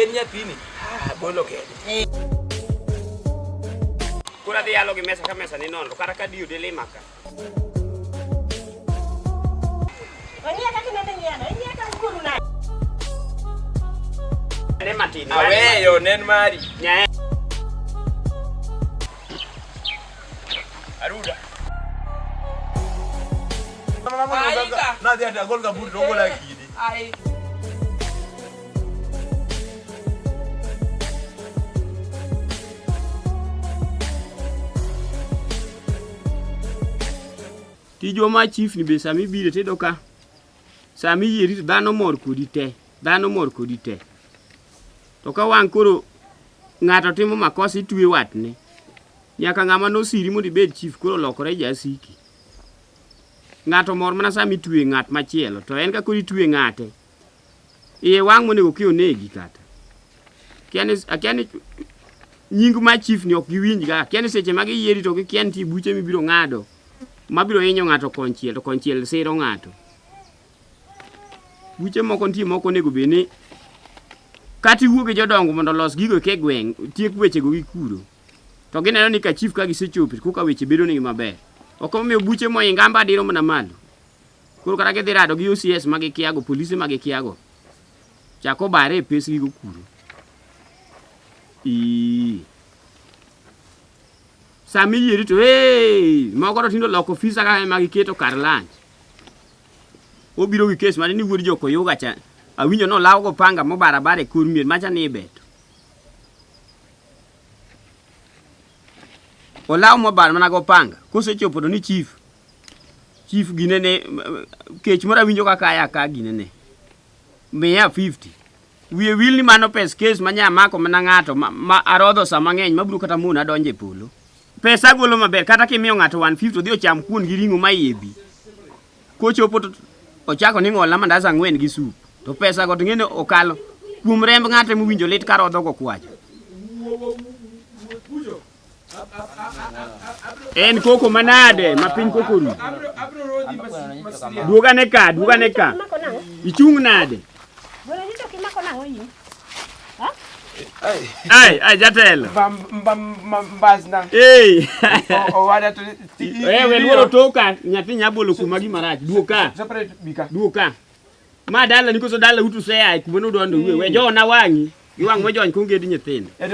en nyathini, ah, bolo kede. Koro adhi yalo gi mesa ka mesa ni nono kata ka diyo dilima ka. Ong'iya kaka inende ng'iyano, ing'iya ka wuonu nade? Ne matin. Aweyo nen mari. Nyae. Aruda. Nadhi ati agol kaburi to ogola kidi. Ai. Tijwa mar chief ni be sama ibire tiyudo ka sama iyieri to dhano mor kodi te, dhano mor kodi te. To ka wang' koro ng'ato timo makosa itwe watne. Nyaka ng'ama nosiri mondo ibed chief koro olokore jasiki. Ng'ato mor mana sama itwe ng'at machielo to en ka koro itwe ng'ate iye wang' monego ki onegi kata. Akia ni akia ni nying ma chief ni ok giwinj ga. Akia ni seche ma giyieri to gikia nitie buche mibiro ng'ado mabiro hinyo ng'ato konchiel to konchiel siro ng'ato. Buche moko nitie mok onego bed ni kata iwuo gi jodongo mondo olos gigo eko e gweng' tiek wechego gi kuro. To gineno ni ka chief ka gisechopo to koka weche bedo negi maber. Ok omiyo buche mohinga amba diro mana malo. Koro kata gidhi rado gi OCS ma gikiago, polise ma gikiago, chak obare e pesgi go kuro. Ii. Sama iyieri to ee, moko to tinde oloko ofisa kaka ema giketo kar lunch. Obiro gi kes mane ni wuod jokoyuga cha. Awinjo nolaw go panga mobaro abara e kor mier macha ni ibeto. Olaw mobaro mana go panga. Kosechopo to ni chief. Chief gine ne kech moro awinjo kaka aya ka gine ne. Miya 50. Wiye wil ni mano pes kes ma nya mako mana ng'ato ma, ma arodho sa mang'eny mabiro kata mona donjo e polo. Pesa golo maber kata kimiyo ng'ato 150 odhi ocham kuon gi ring'o ma iye bi. Kochopo to ochako ni ng'olna mandas ang'wen gi sup. To pesa go to ing'e ni okalo kuom remb ng'ato emowinjo lit ka rodho go kwacho. En koko manade ma piny koko ru. Duogane ka, duogane ka. Imako nang'o? Ichung' nade? Gweno nyicho kimako nang'o in? Ha? Ai, ai jatelo. Mbazna. Ei. Owada to Eh, we luoro toka, nyathi nyabolo kuma gima rach. Duoka. Separate bika. Duoka. Ma dala ni koso dala utu se ai kuma nudonjo uwe. We jona wang'i. Gi wang' mojony kongedi nyithindo. Eh,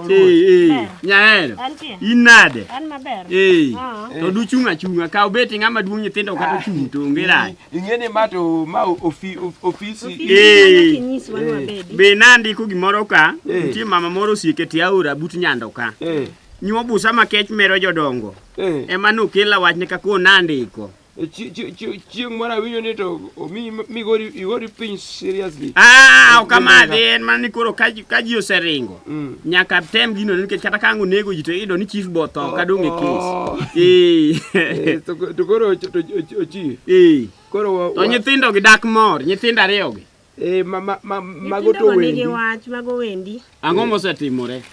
eh, nyahero. Antie. In nade? An maber. Eh. Ah. To duchung' achung'a. Kaw beti ng'ama duong' nyithindo kata ochung' to onge rach. Ing'e ni ma to ma ofi ofisi. Eh. Kinyiswa ni wabedi. Be nandiko gimoro ka, Eh. nitie mama moro osieke tie aora but nyando ka. Eh. Nyuo busa makech mero jodongo. Eh. Ema nokela wachne kaka nandiko. Chieng' moro awinjo ni to omiyi migori igori piny seriously. Ah, ok amadhi en mana ni koro ka ji ka ji oseringo. Mm. Nyaka tem gino nikech kata ka ang' onego ji to iyudo ni chief bo tho ka dong' e kes. Oh. Eh. Eh, to to koro to chief. Eh. Koro wa- To nyithindo gi dak mor, nyithindo ariyo gi. Eh, ma ma ma mago to Nyithindogo nigi wendi. wach, mago wendi. Ang'o mosetimore?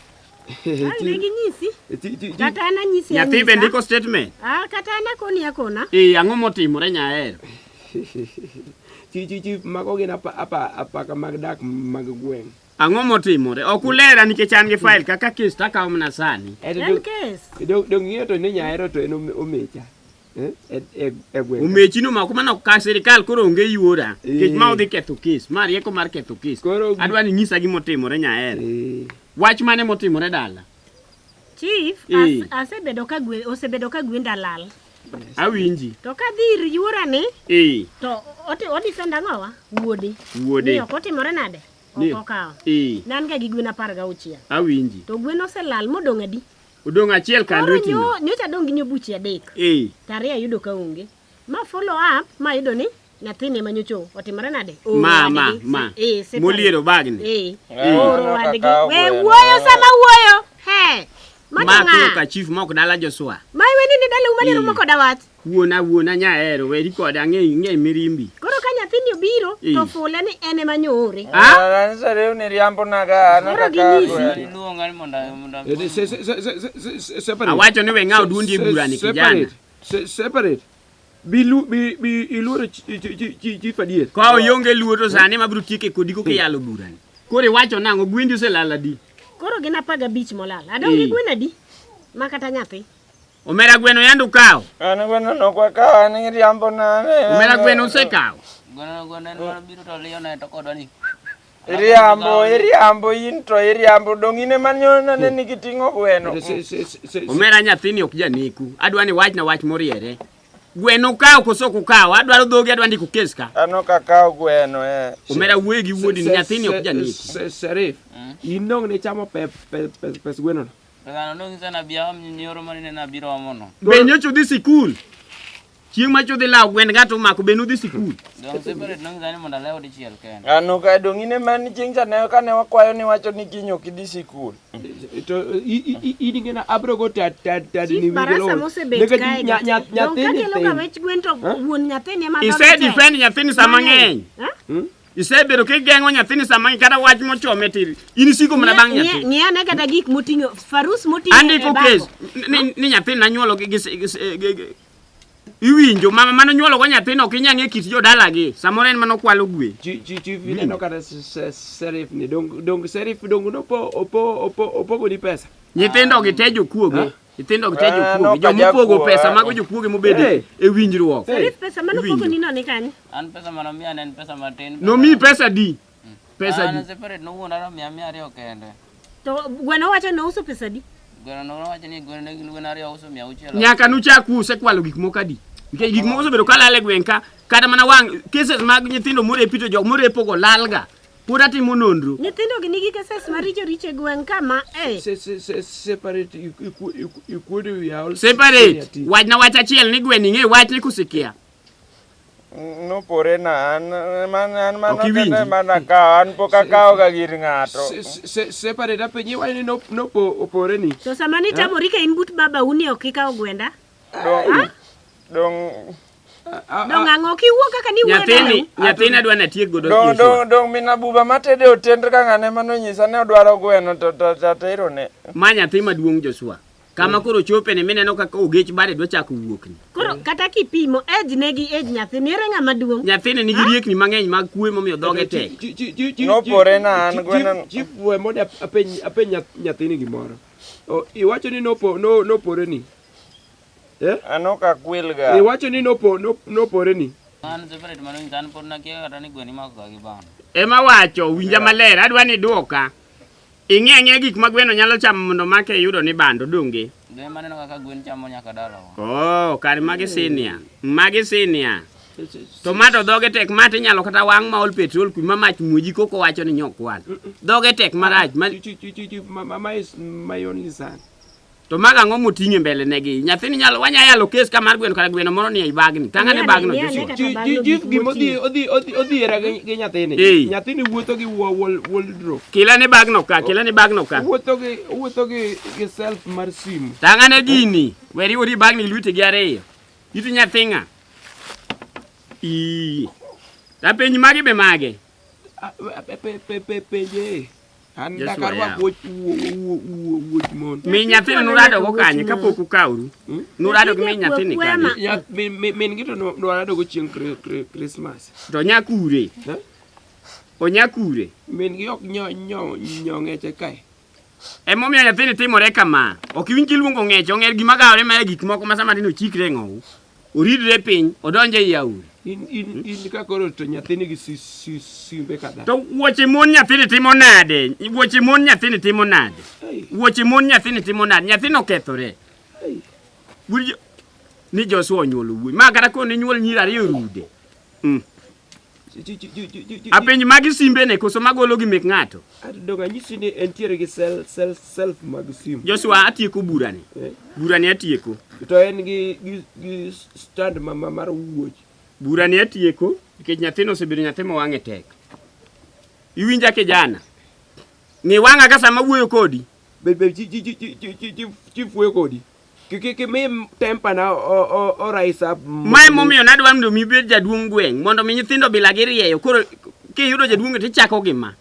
Ang' ne ginyisi. Ti- ti- ti- Kata an anyisi Nyathi be anyisa. ndiko statement. Ah, kata an akoni akona. Eh, ang'o motimore nyahero? Chi chi chi mago gin apa apa apaka mag dak mag gweng'. Ang'o motimore? Ok ulera nikech an gi file kaka kes takawo mana sani. Eh, to En dong- kes. dong dong ing'eyo to ni nyahero to en ome- omecha. Eh, e e e gweng'. Omechi no mako mano ka sirikal koro onge yuora. Nikech ma Eh. odhi ketho kes. Ma rieko mar ketho kes. Koro Adwa ni nyisa gima otimore nyahero. Eh, Wach mane motimore dala? Chief, Eh. as, asebedo ka gwe, osebedo ka gwenda lal. Awinji. To kadhi ir yuora ni Eh, to oti odifend ang'owa? Wuode. Wuode. Ni ok otimore nade? Ni- Ok okawo. Eh, Ne an ga gi gwen 16. awinji. To gwen oselal modong' adi? Odong' achiel kar Koro lwetino. nyo, nyocha adong' gi nyobuche adek. Eh, To ariyo ayudo ka onge. Ma follow up ma ayudo ni nyathini ema nyocha otimore nade? Ooro ma ma wadgi. ma. Eh, separate. Moliero bagni. Eh. Eh. Ooro wadgi. We wuoyo sama wuoyo. He. Ma to Ma koro ng'a? ka chief mok dala Joshua. Ma iweni ni dalau mane Eh. rumo koda wach. Wuona wuona nyahero weri koda ang'e ing'e mirimbi. Koro ka nyathini obiro Eh. to fule ni en ema nyoore. Ah? Koro ginyisi. Iluonga ni mondo mondo eh, se- se- se- se- se- se- separate. Awacho ni we ng'aw duondi e bura ni kijana. Separate. Se- Separate. Bi lu bi bi iluoro chi chi chi chief adier. Ka oyonge luor to sani mabiro tieke kodi koka iyalo burani. Koro iwacho nang'o gwendi oselal adi? Koro gin 15 molal. Adong' gi Eh. gwen adi? Ma kata nyathi. Omera gweno yande ukawo. An gweno no ok wakawo, an iriambo na. Omera gweno usekawo. Gweno gweno en mano biro to liyo ne to kodwa ni. Iriambo, iriambo in to iriambo dong' in ema nyo ne ni giting'o gweno. Omera nyathini ok janeku. Adwa ni wachna wach moriere. Gweno ukawo koso ok ukawo? Adwaro dhogi adwa ndiko kes ka. An ok akawo gweno eh. Omera wuoye gi wuodi ni nyathini ok janeku. Sherif, in dong' ne chamo pes gweno no. Pesano nong'isa nabi aom nyoro mane nabiro omo no. Be nyocha udhi sikul? Chieng' ma chodhi lawo gwend ng'ato omako be nudhi sikul? Dong separate nong'isa ni mondo alew dichiel kende. An ok dong' in ema ni chieng' cha ne kane wakwayo ni wacho ni kiny ok idhi sikul. To in ing'e abro go tad tad tad Chief ni barasa mosebet kae ga te. Dong' nyathini kakelo ga thin. wech gwen to wuon nyathini ema dhoge Ise tek. defend nyathini sama ng'eny. Ha? Isebedo kigeng'o nyathini sama ng'eny kata wach mochome tir. In isiko mana bang' nyathi. Ng'i ane kata gik moting'o, farus moting'o e Andiko bago. kes ni nyathini nanyuolo gi iwinjo mama mane onyuolo go nyathino ok inyal ng'e kit jodalagi samoro en mane okwalo gwen. Chief ineno kata Sherif ni dong dong Sherif dong nopo opo opo opogo ni pesa. Nyithindo gi te jokuoge. Nyithindo gi te Ah, jokuoge. nok Joma opogo ajakuo, pesa ah. mago jokuoge mobedo Hey. e winjruok. Sherif pesa mane Iwinjo. opogo nino ni kanye? An pesa mane omiya ne en pesa matin. Nomiyi pesa di? Pesa An di? separate nowuonda nomiya 200 kende. To gweno wacho ni ouso pesa adi? Gweno nowacho ni gweno ne gin gwen ariyo uso 600. Nyaka nuchak usekwalo gik moko adi? Nikech gik moko osebedo ka lal e gweng' ka kata mana wang' cases mag nyithindo morepi to jok morepo go lalga. Pod atimo nonro. Nyithindo gi nigi cases maricho richo e gweng' ka ma eh. Separate ikuodo wiya all Separate. Wachna wach achiel ni gweno ing'e wachni kosekia. Nopore na an man an mano Ok iwinji. kende mana akawo an pok akawo ga gir ng'ato. Separate apenji iwacho ni nopo opore ni. To sama nitamori ka in but baba uni ok ikawo gwenda. Dong dong Dong' ang'o ok iwuo kaka niwuoyo Nyathini, dalau? nyathini adwa natiek godo dong Joshua. dong dong mina buba matede otend ka ng'ane manonyisa ne odwaro gweno to to to aterone. Ma nyathi maduong' Joshua. Kama koro chope ni mineno kaka ogech bade dwa chako wuok ni. Koro kata kipimo age ne gi age nyathini ere ng'ama duong'? Nyathini nigi riekni mang'eny mag kwe momiyo dhoge tek. Nopore na an gweno. Chief we mondo apenj apenj nyathini gimoro. Iwacho ni nopo nopore ni. Eh? An ok akwel ga. Iwacho ni nopo nopore ni. An separate manong'isa an pod nakia kata ni gweno imako ga gi bando. Ema wacho winja maler adwa ni duoka. Ing'e ang'eya gik ma gweno nyalo chamo mondo make iyudo ni bando donge. Gwen maneno kaka gwen chamo nyaka dalawa. Oh, kar magi senior. Magi senior. To ma to dhoge tek ma to inyalo kata wang' ma ol petrol kuy ma mach muoji koko wacho ni nyokwal. Dhoge tek marach. Ma... Chief ma is my only son. To mago ang'o moting'o e mbele negi? Nyathini nyalo wanya yalo kes ka mar gweno kata gweno moro ni ei bagni. Tang' ane bagno Joshua. Chief gima odhi odhi odhi odhiera gi nyathini. Ei. Nyathini wuotho gi wardrobe. Kila ne bagno ka, kila ne bagno ka. Wuotho gi wuotho gi gi self mar simu. Tang' ane gini. Weri ori bagni lweti gi ariyo. Iti nyathi ng'a? Ii. Tapenji magi be mage? Penje. An Joshua dak arwak yawa. wuoch wuoch mon. Mi nyathini nurado go kanye kapok ukawru? Nurado gi min nyathini kanye? Min gi to nwarado go chieng' Christmas. To nyakure. Onyakure. Min gi ok nyo nyo nyo ng'eche kae. Emomiyo nyathini timore kama. Ok iwinj kiluongo ng'eche, ong'er gima gawore ma e gik moko ma sama tinde ochikre e ng'owu. Oridre piny, odonjo ei aora. In in in ka koro to nyathini gi si si simbe kadha. To wuoche mon nyathini timo nade? Wuoche mon nyathini timo nade? Wuoche mon nyathini timo nade? Nyathini okethore. Winjo ni Joshua onyuolo wuoyi. Ma kata koro ne nyuol nyiri ariyo rude. Apenji magi simbene koso magolo gi mek ng'ato? Dong anyisi ni entiere gi sel sel self mag simu. Joshua atieko burani. Burani atieko. To en gi gi gi stand ma mar wuoch. Burani atieko nikech nyathino osebedo nyathi ma wang'e tek. Iwinja kijana? Ng'i wang'a ka sama wuoyo kodi. Be be chi chi chi chi chi chief wuoyo kodi. Kik imi temper na o rise up. Mae momiyo nadwa mondo mi ibed jaduong' gweng' mondo mi nyithindo bila girieyo. Koro kiyudo jaduong' to ichako gi ma.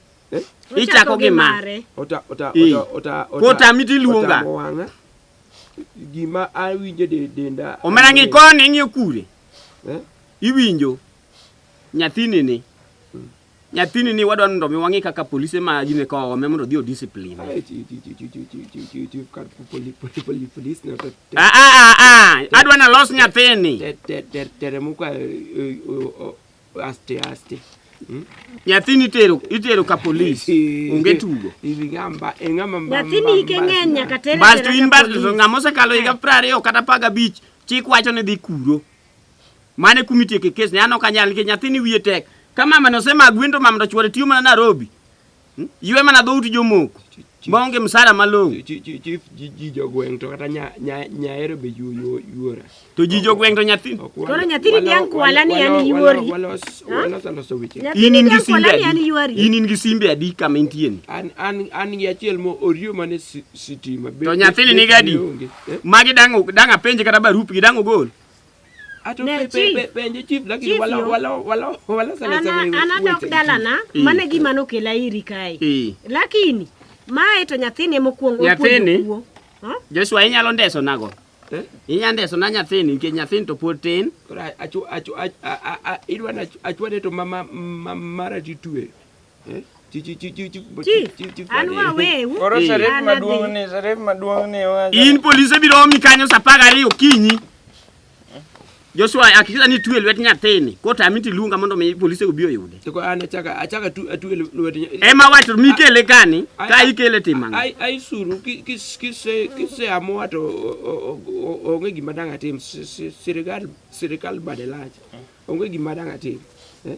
Ichako gi ma. Ota ota Ee. ota ota ota. Kotami tiluonga. Otamo wang'a. Gima awinjo de denda. Omera ng'i koni ing'iyo kure. Eh? Iwinjo. Nyathini ni. Nyathini ni wadwa mondo mi wang'i kaka polise ma gine ka oome mondo odhi odiscipline. Ai, chi- chi- chi- chi- chi- chi- chi- chi- chief kar poli- poli- poli- polis no to- te- Ah, ah, ah, ah, adwa nalos nyathini. te- te- te- teremuka eh, aste aste. Nyathini itero itero ka polis. Onge tugo. Ing'amba ing'amba mba- Nyathini mba- hike ng'eny nyaka tere Bas to tera in ka bas polis. to ng'ama osekalo higa 20 kata 15 chik wacho ni dhi kuro. Mane kuma itieke kes ni an ok anyal nikech nyathini wiye tek. Ka mama ne osema gwen to mama to chwore tiyo mana Nairobi. Ywe mana dhout jomoko. Maonge msara malong'o. Chi- chi- chief ji ji jogweng' to kata nya nya nyaero be yu- yu- yuora. To ji jogweng' to nyathi Ok wal- Koro nyathini walo- diang' kwala ni walo- an walo- yuori. walos- walos aloso weche. in Nyathini in gi diang' simbe kwala ni an adi? yuori. In in gi simbe adi kama intie ni? An an an gi achiel mo oriyo mane si- sitima. Be- To nyathini be- nigi adi? be onge. Eh? Magi dang' dang' apenje kata barupgi dang' ogol. Ato Ne, pe- pe- chief. pe- penje chief lakini Chief walo yo. walo walo waloso alosa Ana weche an adok chief. dalana, Eh. mano e gima nokela iri kae. Eh. Lakini mae to nyathini emokwongo Nyathini? opuonjo kuo. Ha? Joshua inyalo ndeso nago. Eh? Inyalo ndeso na nyathini nikech nyathini to pod tin. Koro achu achu a- a- idwa ni achwade to mama ma- mara titweyo. Eh? Chi chi chi chi chi Chief, chi- chi- an waweu. Koro Eh. sharif An maduong' adhi. ni, sharif maduong' ni wacho. In polise biro omi kanyo sa 12 okinyi. Joshua hakikisha ni twe lwet nyathini. Kotami tiluonga mondo mi polise obi oyude. To ko an achaka achaka tu atwe lwet nya- Ema wacho mikele kani, Ai- ka ikele timo ang'o? Ai ai suru ki- kis- kise kise amua to o- o- o- onge gima dang' atim. Si- si- Sirikal sirikal bade lach. Onge gima dang' atim. Eh?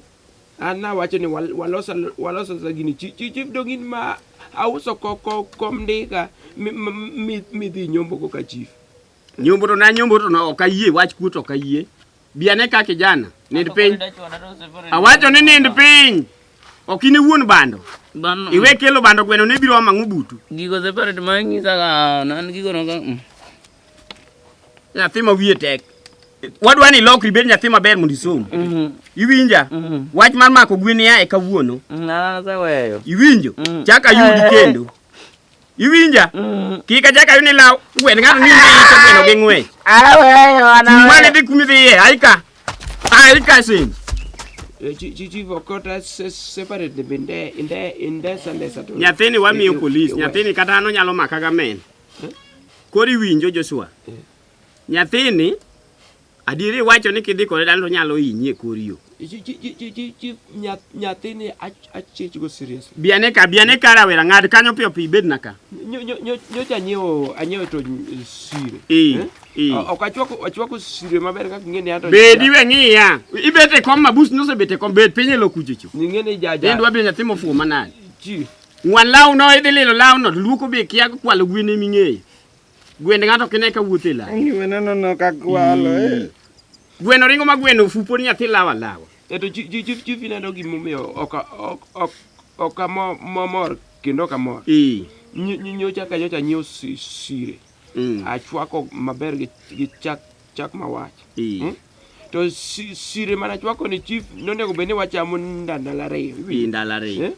An nawacho ni wal- waloso waloso sa gini chi chi chief dong in ma auso ko ko kom ndika mi- mi midhi nyombo go ka chief. Nyombo to na nyombo to no ok ayie wach kuo to ok ayie. Bi ane ka kijana, nind piny. Awacho ni nind piny. Ok in iwuon bando. Bano. Iwe kelo bando gweno ne biro omo ang'o butu. Gigo separate ma ing'isa ga an gigo no ga. Nyathi ma wiye tek. Wadwa ni ilokri ibed nyathi maber mondo isom. Iwinja? Wach mar mako gwen ya e kawuono. An aseweyo. Iwinjo? Chak ayudi kendo. Iwinja? Kik achak ayud ni law gwen ng'ato ni iso gweno gi ng'wech. Aweyo an Chung malo idhi kuma idhiye. Aika. Aika sin. Eh, Chi chi chief okota separate bende inde indesa ndesa to. Nyathini wamiyo Eh, polis. eh, Nyathini kata an onyalo maka ga men. Koro iwinjo Joshua. Nyathini adieri iwacho ni kidhi kode dala to onyalo hinyi e kor yo. Chi chi chi chi chi chief nyathini achich go seriously. Bi ane ka, bi ane ka rawera, ng'ad kanyo piyo piyo ibedna ka. Nyocha anyiewo anyiewo to sire. Eh, eh. Ok achwako achwako sire maber kaka ing'e ni anto. Bedi we ng'iya. Ibet e kom mabus nosebet e kom, bed piny e lo kuchocho. Ing'e ni jaja. Idwa bedo nyathi mofuwo manade. Chi. Ng'wan lawno idhi lilo lawno to luoko be kia kwalo gwen eming'eyo. Gwend ng'ato ok ine ka wuotho e law. Gweno no no ka kwalo. eh. Gweno ringo ma gweno ofupo ni nyathi lawo alawa. E to chi chi chief chief ineno gimomiyo ok ok ok ok amor kendo ok amor. Eh. Nyocha ka nyocha anyiewo sire. Achwako maber gi gi chak chak mawach. Eh. To sire mana achwako ni chief nonego bed ni wachamo ndalo ariyo. Eh, ndalo ariyo. Eh?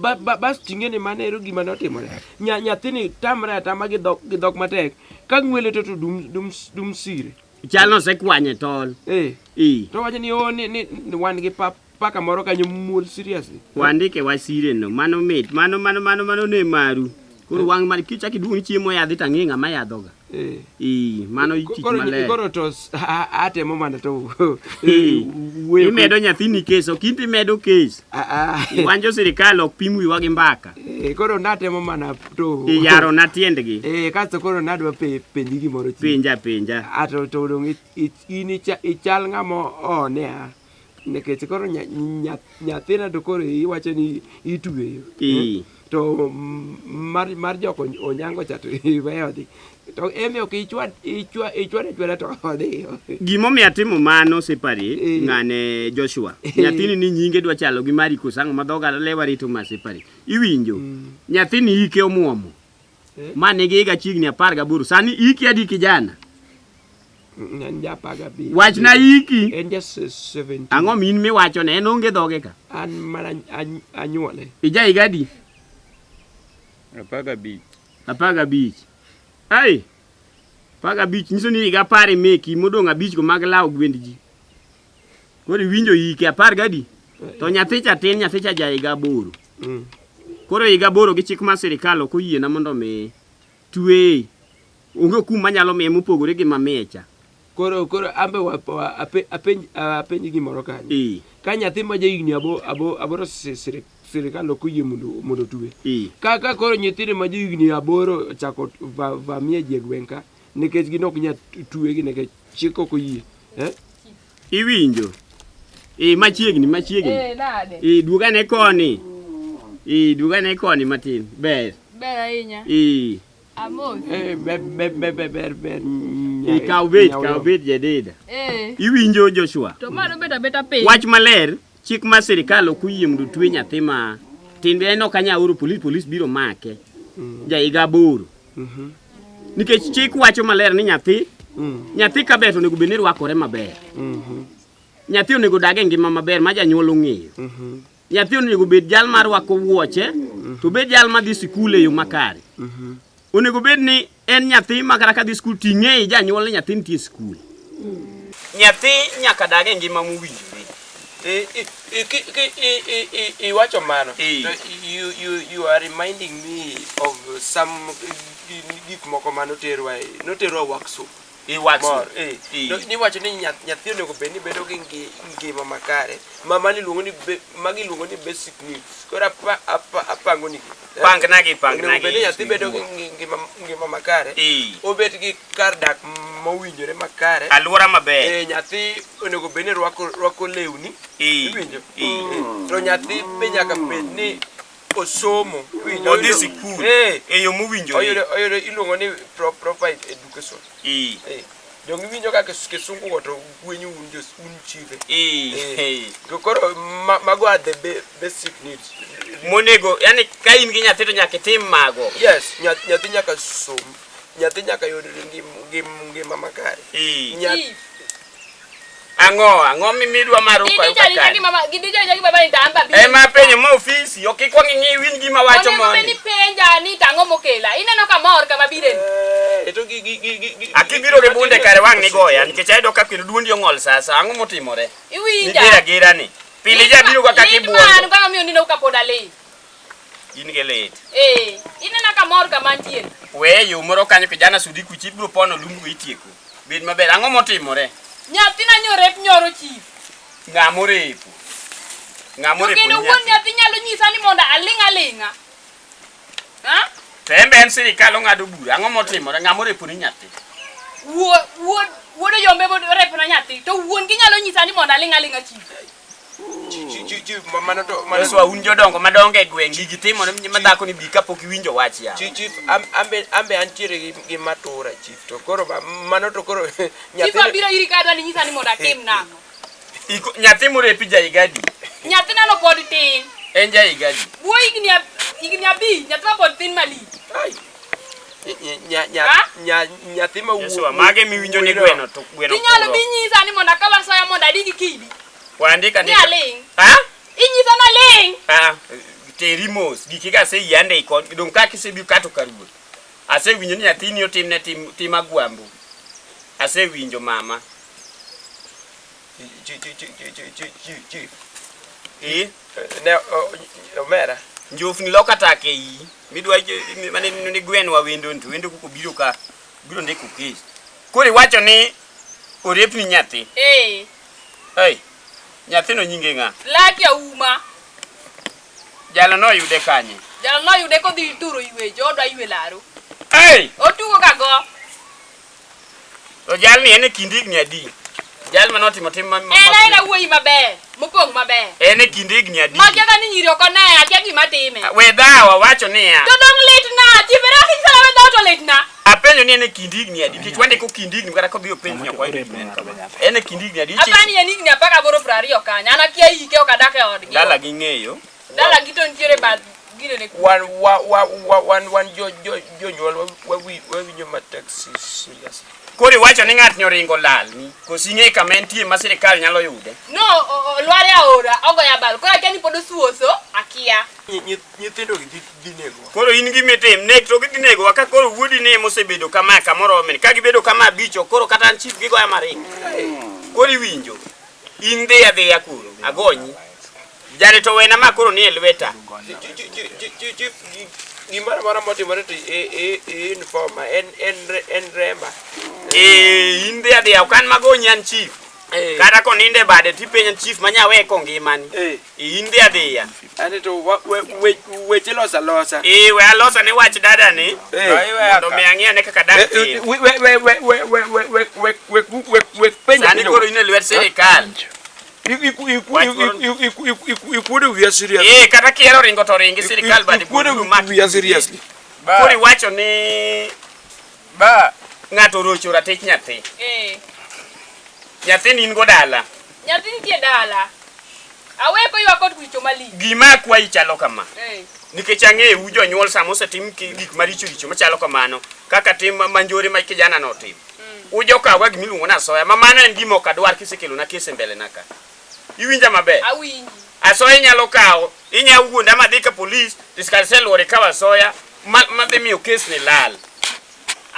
Ba, ba, bas ting'e ni mano ero gima notimore. Nya, nyathini tamre atama gi dhok gi dhok matek. Ka ng'wele to to dum dum dum sire. Chal nosekwanye tol. Eh. Eh. To wacho ni oh ni, ni, ni wan gi pap paka moro kanyo muol seriously. Wandike wasire no, mano mit, mano mano mano mano ne maru. Koro wang' mar kichak iduong' ni chiemo yadhi to ang'e ng'ama yadhoga. Eh. Eh, mano tich Koro, maler. koro to atemo mana to Eh, wuoyo Imedo nyathini kes, ok in to imedo kes. Iwanjo sirikal ok pim wiwa gi mbaka. Eh, koro natemo mana to Iyaro na tiendgi. Eh, kasto koro nadwa penji gimoro chi. Penja penja. Ato to dong in ichal ng'ama one a. Nikech koro nyathina to koro iwacho ni itweyo. Eh. To mar mar jok onyango cha to iweyo dhi. To emi ok ichwad ichwa ichwad achwada to odhi. Gimomiyo atimo mano separate ng'ane Joshua. Nyathini ni nyinge dwa chalo gi mari koso ang'o ma dhoga lewa rito ma separate. Iwinjo. Nyathini hike omuomo. Ma nigi higa chiegni 18. Sani hiki adi kijana? En ja 15. Wachna hiki. En ja 17. Ang'o min miwacho ne en onge dhoge ka? An mana anyuole. Ija higa adi? 15. 15. Ai. 15 nyiso ni higa 10 meki modong' abich go mag lawo gwend ji. Koro iwinjo hike 10 gadi? To nyathi cha tin, nyathi cha ja higa 8. Koro higa 8 gi chik mar sirikal ok oyiena mondo mi tweye. Onge kum manyalo miye mopogore gi mamiye cha. Koro koro ambe wa, wa, ape, apenj apenj gimoro kanyo. Ee. Ka nyathi ma jahigni abo, abo, aboro sirikal ok oyie mondo mondo otwe. Ee. Ka ka koro nyithindo ma johigni 8 ochako vamia ji e gweng' ka nikech gin ok nyal twegi nikech chik ok oyie. Eh? Iwinjo? Ee, machiegni, machiegni. Eh, nade? Ee, duog ane koni. Ee, duog ane koni matin. Ber. Ber ahinya. Ee. Amos. Eh, ber ber ber ber ber ber. Ee, kaw bet, kaw bet Jedida. Eh. Iwinjo Joshua? To mano bet abeta piny. Wach maler, chik mar sirikal ok oyie mondo otwe nyathi ma tin en ok anyal oro polis, polis biro make. Ja higa 8. Nikech chik wacho maler ni nyathi, nyathi kaber to onego bed ni rwakore maber. Nyathi onego dag e ngima maber ma janyuol ong'eyo. Nyathi onego bed jal ma rwako wuoche, to bed jal ma dhi sikul e yo makare. Onego bed ni en nyathi ma kata ka dhi sikul ting'e janyuol ni nyathi nitie e sikul. Nyathi nyaka dag e ngima mowinjore. Iwacho mano. Eh. To you are reminding me of some gik moko ma noterwa noterwa workshop. Iwacho. Mor, eh. Niwacho ni nyathi onego bed ni bedo gi ngima makare ma mani iluongo ni magi iluongo ni basic needs. Koro apango nigi. Pangnagi, Onego bed ni pangnagi. nyathi bedo gi ngima makare. Obet gi kar dak mowinjore makare. Alwora maber. Eh, nyathi onego bed ni rwako lewni. Iwinjo? To nyathi be nyaka bed ni osomo. Iwinjo? Odhi sikul. Eh. E yo mowinjore. Oyudo iluongo ni proper education. Donge iwinjo kaka kisungu go to gwenyo un jo un chife. To koro mago are the basic needs. Monego, yani ka in gi nyathi to nyaka itim mago. Yes, nyathi nyaka som. Nyathi nyaka yud ngima makare. Ang'o, ang'o mimidwa mar uko Gidija kaka? gi mama, gidija gi baba ni tamba bi. Ema penjo ma ofisi, ok ikwong ing'i winj gima wacho Onego bed mondi. ni penja ni tang'o mokela. Ineno ka mor kama bire ni. To gi Akibiro gi bunde kare wang' nigoya nikech ayudo ka kendo duondi ong'ol sasa. Ang'o motimore? Iwinja. Nigera gera ni. Pile jabiro kaka Lit kibuondo. man kaka miyo nino kapod aling'. In gi lit. Eh, ineno ka mor kama antie. We yo moro kanyo kijana sudi kuchi ibiro pono lumbu itieko. Bed maber. Ang'o motimore? Nyathina nyorep nyoro chief. Ng'ama orepo. Ng'ama To orepo kendo ni wuon nyathi. nyathi nyalo nyisa ni mondo aling' aling'a. Ha? To en be en sirikal ong'ado bura. Ang'o motimore? Ng'ama orepo ni nyathi. Wuod oyombe orepona nyathi. To wuon gi nyalo nyisa ni mondo aling' aling'a chief. Chief, mano to mano Joshua un jodongo madongo e gweng' gigi timore ma dhako ni bi kapok iwinjo wach ya. Chief, ambe antiere gi matura chief. To koro mano to koro Chief abiro iri ka adwa ni nyisa ni mondo atim nang'o. Nyathi morepi ja higa adi? Nyathina no pod tin. En ja higa adi? Wuo higni 5, nyathina pod tin malich. Nyathi ma Joshua, mage miwinjo ni gweno to gweno. Inyalo bi nyisa ni mondo akaw asoya mondo adi gi kidi. Wandika Ni aling'. Ha? Inyisa na ling'. Ah, teri mos. Giki ka aseyande ikon. Dong' ka kisebiro kato kar wuoth. Asewinjo ni nyathini otimne tim agwambo. Asewinjo mama. Chief. Eh? Ne omera. Njofni loka tak e iyi. Midwa mane ni gwenwa wendo to wendo koko biro ka biro ndiko kes. Koro iwacho ni orepni nyathi. Eh. Hey. Nyathino nyinge ng'a? Laki auma. Jalo noyude kanye? Jalo noyude kodhi turo ywecho, odwa ywe laro. Hey! Otugo ka go. To jalni en e kind higni adi? Jal manotimo tim ma En aena wuoyi maber, mopong' maber. En e kind higni adi? Makia ka ni nyiri ok one, akia gima time. We dhawa wacho niya. To dong' litna, chief era kinyisa we dhawa to litna. Apenjo ni en e kind higni adi? Nikech wandiko kind higni kata kodhi openj ni ok wayud higni en kama. En e kind higni adi? Apani en higni 18 20 kanyo. An akia hike ok adak e odgi. Dala gi ng'eyo. Dala gi to nitiere bath ginene ku. Wan jonyuol wawinjo matek serious. Koro iwacho ni ng'atni oringo lalni. Koso ing'e kama entie ma sirikal nyalo yude. No, olwar e aora, ogoyo abal. Koro akia ni pod osuoso, akia. Nyithindo gi dhi negowa. Koro in gima itim, nek to gidhi negowa ka koro wuodi ni emosebedo kama kamoro omeni. Ka gibedo kama abich, koro kata an chief gigoya maring. Koro iwinjo. In dhi adhiya koro, agonyi. Jali to wena ma koro nie lweta. Chief, gimoro amora motimore to informa en en remba. Eh, in dhi adhiya, ok an magonyi an chief. Kata koninde bade tipenja chief ma nyawe kongimani. In dhi adhiya. Ane to weche losa alosa. Eh, we alosa ne wach dada ni. Mondo mi ang'i ane kaka dak tin. We penjo. Sani koro in e lwet sirikal. Ikuodo wiya seriously. Eh, kata kihero ringo to ringi sirikal bade Ikuodo biro maki. wiya seriously. Koro iwacho ni Ba. ng'ato orocho ratich nyathi. Eh. Nyathi ni in go dala. Nyathi nitie dala. Awe koywak kod kucho malich. Gima akwayi chalo kama. Eh. Nikech ang'eyo u jonyuol sama osetim gik maricho richo machalo kamano kaka tim manjore ma kijana no otimo. Ujokawa gima iluongo ni asoya ma mano en gima ok adwar kisekelona kes e mbele na ka. Iwinja maber? Awinji. Asoya inyalo kawo, inyalo wuonda madhi ka polis, to sirkal ikawo asoya ma madhi miyo kes ni lal.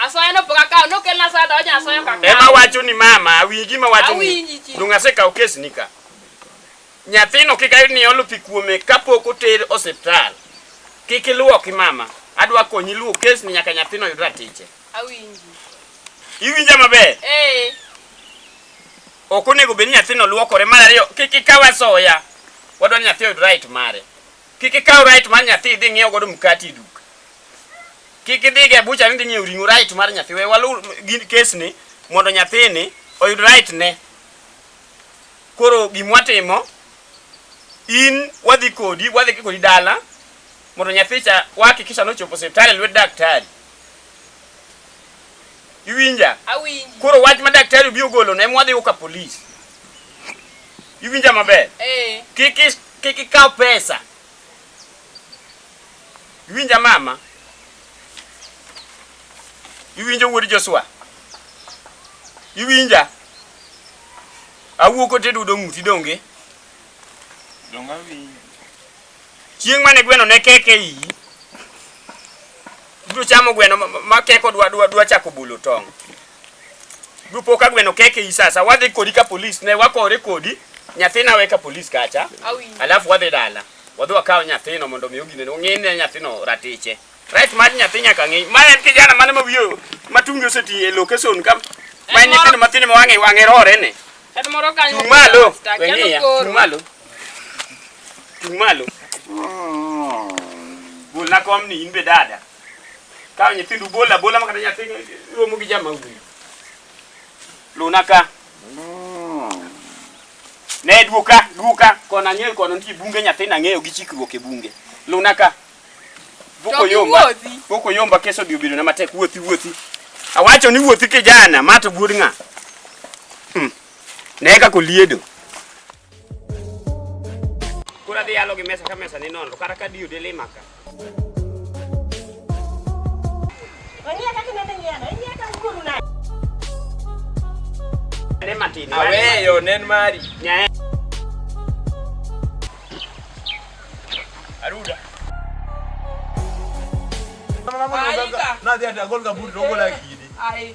Asoya no pok akawo, nokelna asoya to awacho ni asoya ok akaw. Ema wacho ni mama, awinji gima wacho ni. Awinji chief. Dong' asekawo kes ni ka. Nyathino kik ayud ni olo pi kuome kapok oter osiptal. Kik iluoki mama. Adwa konyi luwo kes ni nyaka nyathino oyud ratiche. Awinji. Iwinja maber? Eh. Ok onego bed ni nyathino luokore. Mar ariyo, kik ikaw asoya. Wadwa ni nyathi oyud right mare. Kik ikaw right mar nyathi idhi ng'iew godo mkati e duka. Kik idhi e bucha ni idhi ng'iewo ring'o right mar nyathi. We waluw kes ni mondo nyathini oyud right ne. Koro gimwatimo, in wadhi kodi, wadhi kodi dala mondo nyathi cha wahakikisha ni ochopo osiptal e lwet daktari. Iwinja? Awinji. Koro wach ma daktari obiro golo no ema wadhi go ka polis. Iwinja maber? Eh. Kik ikaw pesa. Iwinja mama? Iwinjo wuod Joshua? Iwinja? Awuok otedo udo ng'uti donge? Donge awinjo. Chieng' mane gweno ne keke iyi, ibiro chamo gweno ma keko dwa chako bolo tong'. Ibiro po ka gweno keke iyi sasa, wadhi kodi ka polis, ne wakore kodi, nyathina we ka polis kacha, alafu wadhi dala. Wadhi wakaw nyathino mondo mi ogine, ong'i ne nyathino ratiche. Right mar nyathi nyaka ng'i. Ma en kijana mane ma wiye ma tunge oseti e location ka ma en nyithindo mathindo ma wang'e wang'e rore ne. En moro kanyo. Chung' malo. We ng'iya. Chung' malo. Chung' malo. Bolna kom ni in be dada. Kaw nyithindo bola bola ma kata nyathi romo gi jama wuoyi. Luna ka. Ne duoka, duoka. Kona ang'eyo kono nitie bunge nyathina ang'eyo gi chikruok e bunge. Luna ka. Boko yomba. Boko yomba keso dhi obedo na matek wuothi wuothi. Awacho ni wuothi kijana, ma to wuod ng'a? Ne kaka oliedo. Koro adhi yalo gi mesa ka mesa ni nono, kata ka diyo delima ka. Ong'iya kaka inende ng'iyano, ing'iya ka wuoru nade? Ne matin. Aweyo nen mari. Nyae. Aruda. Nadhi ati agol kaburi to ogola kidi. Ai.